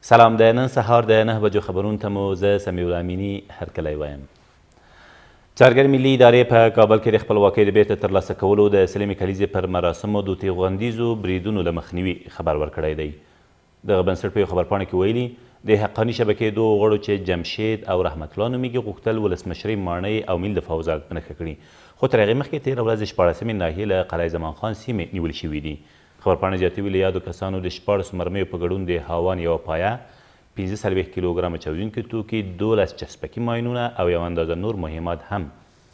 سلام د نن سهار د 9 بجو خبرونو ته مو زه سمیع الله امیني هرکلی وایم. څارګر ملي ادارې په کابل کې د خپلواکۍ د بیرته ترلاسه کولو د سلمې کلیزې پر مراسمو د توغندیزو بریدونو له مخنیوي خبر ورکړی دی. دغه بنسټ په یو خبرپاڼه کې ویلي، د حقاني شبکې دوو غړو چې جمشید او رحمت الله نومېږي غوښتل ولسمشرۍ ماڼۍ او ملي دفاع وزارت په نښه کړي، خو تر هغې مخکې تېره ورځ د شپاړسمې ناحیې له قلعه زمان خان سیمې نیول شوي دي. خبرپاڼه زیاتوي، له یادو کسانو د شپاړسو مرمیو په ګډون د هاوان یوه پایه، 45 کیلو ګرامه چاودېدونکي توکي، 12 چسپکي ماینونه او یوه اندازه نور مهمات هم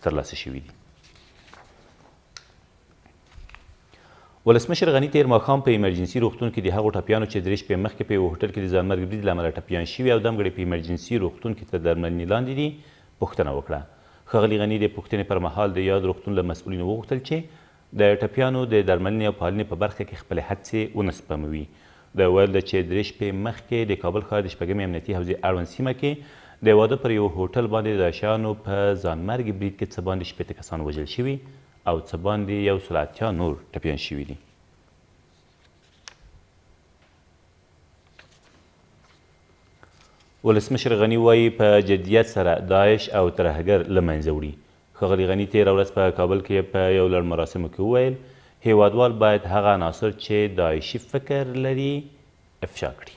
ترلاسه شوي دي. ولسمشر غني تېر ماښام په ایمرجنسي روغتون کې د هغو ټپیانو چې درې شپې مخکې په یوه هوټل کې د ځانمرګي برید له امله ټپیان شوي او دمګړۍ په ایمرجنسي روغتون کې تر درملنې لاندې دي، پوښتنه وکړه. ښاغلي غني د پوښتنې پر مهال د یاد روغتون له مسؤلینو وغوښتل چې د ټپیانو د درملنې او پالنې په برخه کې خپلې هڅې ونه سپموي. د ویلو ده چې درې شپې مخکې د کابل ښار د شپږمې امنیتي حوزې اړوند سیمه کې د واده پر یوه هوټل باندې د داعشیانو په ځانمرګي برید کې څه باندې 60 کسان وژل شوي او څه باندې 180 نور ټپیان شوي دي. ولسمشر غني وايي، په جدیت سره داعش او ترهګر له منځه وړي. ښاغلي غني تېره ورځ په کابل کې په یو لړ مراسمو کې وویل، هېوادوال باید هغه عناصر چې داعشي فکر لري، افشا کړي.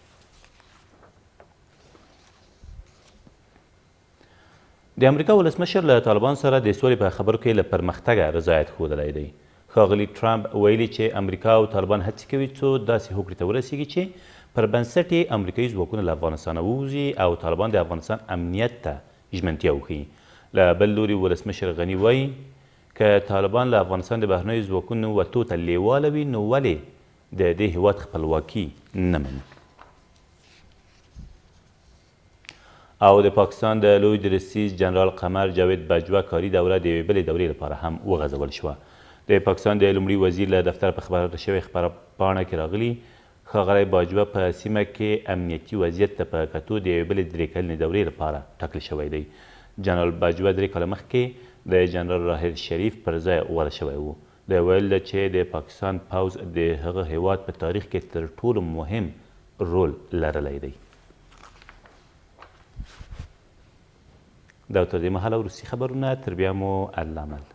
د امریکا ولسمشر له طالبان سره د سولې په خبرو کې له پرمختګه رضایت ښودلی دی. ښاغلي ټرمپ ویلي چې امریکا او طالبان هڅې کوي څو داسې هوکړې ته ورسیږي چې پر بنسټ یې امریکایي ځواکونه له افغانستانه ووځي او طالبان د افغانستان امنیت ته ژمنتیا وښيي. له بل لوري ولسمشر غني وايي، که طالبان له افغانستان د بهرنیو ځواکونو وتو ته لېواله وي نو ولې د دې هېواد خپلواکي نه مني؟ او د پاکستان د لوی درستیز جنرال قمر جاوید بجوه کاري دوره د یوې بلې دورې لپاره هم وغځول شوه. د پاکستان د لومړي وزیر له دفتره په خپره شوې خبرپاڼه کې راغلي، ښاغلی باجوه په سیمه کې امنیتي وضعیت ته په کتو د یوې بلې درې کلنې دورې لپاره ټاکل شوی دی. جنرال باجوه درې کاله مخکې د جنرال راحیل شریف پر ځای غوره شوی و. د ویلو ده چې د پاکستان پوځ د هغه هېواد په تاریخ کې تر ټولو مهم رول لرلی دی. دا تر دې مهاله وروستي خبرونه، تر بیا مو الله مل.